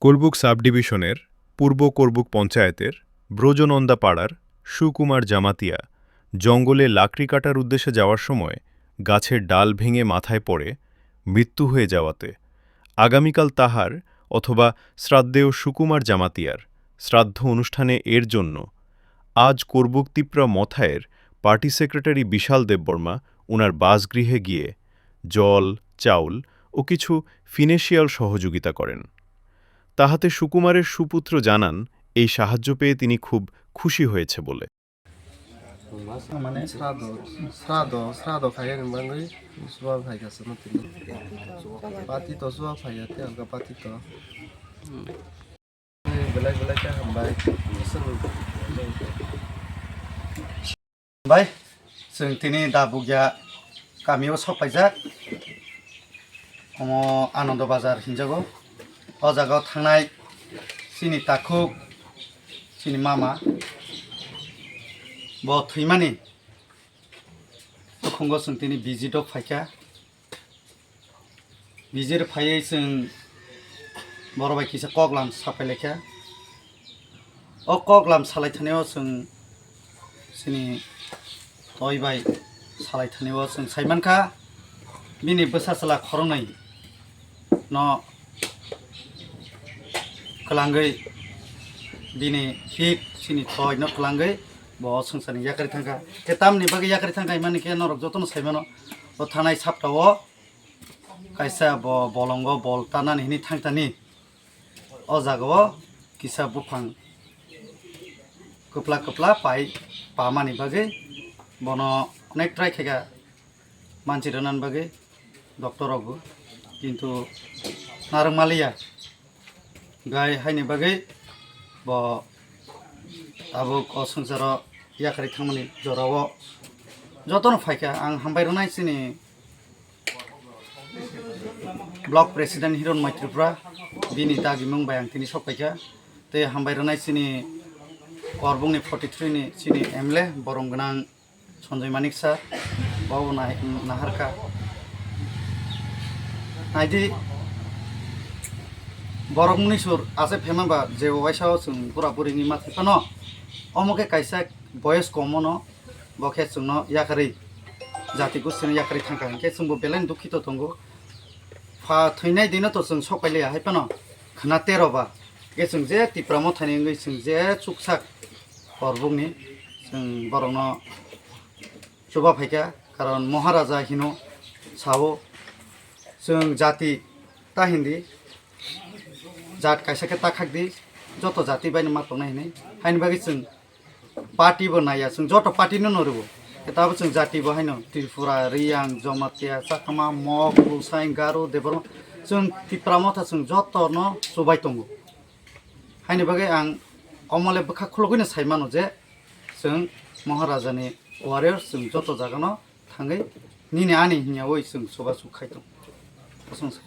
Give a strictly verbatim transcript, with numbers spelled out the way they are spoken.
কোরবুক সাব ডিভিশনের পূর্ব কোরবুক পঞ্চায়েতের ব্রজনন্দা পাড়ার সুকুমার জামাতিয়া জঙ্গলে লাকড়ি কাটার উদ্দেশ্যে যাওয়ার সময় গাছের ডাল ভেঙে মাথায় পড়ে মৃত্যু হয়ে যাওয়াতে আগামীকাল তাহার অথবা শ্রাদ্ধেয় সুকুমার জামাতিয়ার শ্রাদ্ধ অনুষ্ঠানে এর জন্য আজ কোরবুক তিপ্রা মথায়ের পার্টি সেক্রেটারি বিশাল দেববর্মা ওনার বাসগৃহে গিয়ে জল, চাউল ও কিছু ফিনান্সিয়াল সহযোগিতা করেন। তাহাতে সুকুমারের সুপুত্র জানান, এই সাহায্য পেয়ে তিনি খুব খুশি হয়েছে বলে। Mane srado, srado, srado khaiyani bagwi chuba phaikha chwngno tini. Pati to chuba phaiya, tei alka pati to. Belai belai khe hambai. Bai, chwng tini Dabugya kamio sok paijak. Omo Anando Bazar hinjago. O jaga o thangnai chini takhuk, chini mama bo thwimani. Nukhungo chwng tini visit o phaikha. Visit phaiwi chwng borok bai kisa koklam saphailaikha. O koklam salaithani o chwng chini toi bai salaithani o chwng saimankha bini bwsa chwla khoroknwi no kwlangwi bini hik chini toi no kwlangwi bo swngcharni yakarwi thangkha. Khe tamni bagwi yakarwi thangkha himani khe norok jotono saimano o thanai sapta o kaisa bo bolongo bol tanani hini thangtani o jaga o kisa buphang kwpla kwpla pai pamani bagwi bono onek try khaikha manchi rwnani bagwi doctor rokbo, kintu narwk maliya. Gai haini bagwi bo tabuk o swngcharo yakarwi thangmani jorao jotono phaikha. Ang hambai rwnai chini block president Hiron Mai Tripura, bini dagimung bai ang tini sok paikha. Tei hambai rwnai chini Korbongni forty three ni chini M L A, borom gwnang Sanjay Manik sir, bo nai-, naharkha. Naidi, borok muni sur ase phema ba je waisa o chwng bura buri ni ma thai phano, omo khe kaisa boyes kom ono, bo khe chwngno yakarwi, jati gustino yakarwi thangkha, hinkhe chwngbo belai dukhito tongo. Pha thwinai dino to chwng sok pailiya hai phano khna tero ba, hinkhe chwng je Tipra Mothani wngwi chwng je chuksak Korbongni chwng borokno chuba phaikha, karon Maharaja hino sao, chwng jati ta hindi, jat kaisa khe ta khakdi, joto jati baino ma tongnai hinwi. Haini bagwi chwng party bo naiya, chwng joto party no noribo. Khe tabo chwng jati bo haino Tripura, Riyang, Jomatia, Chakma, Mok, Lusaing, Garo, Debbarma, chwng Tipra Motha chwng joto no chubai tongo. Haini bagwi ang omole bwkha khulugwino sai mano je, chwng Maharajani warrior, chwng joto jagano thangwi nini ani hinya oi chwng chubachu khai tong. Aswng sai.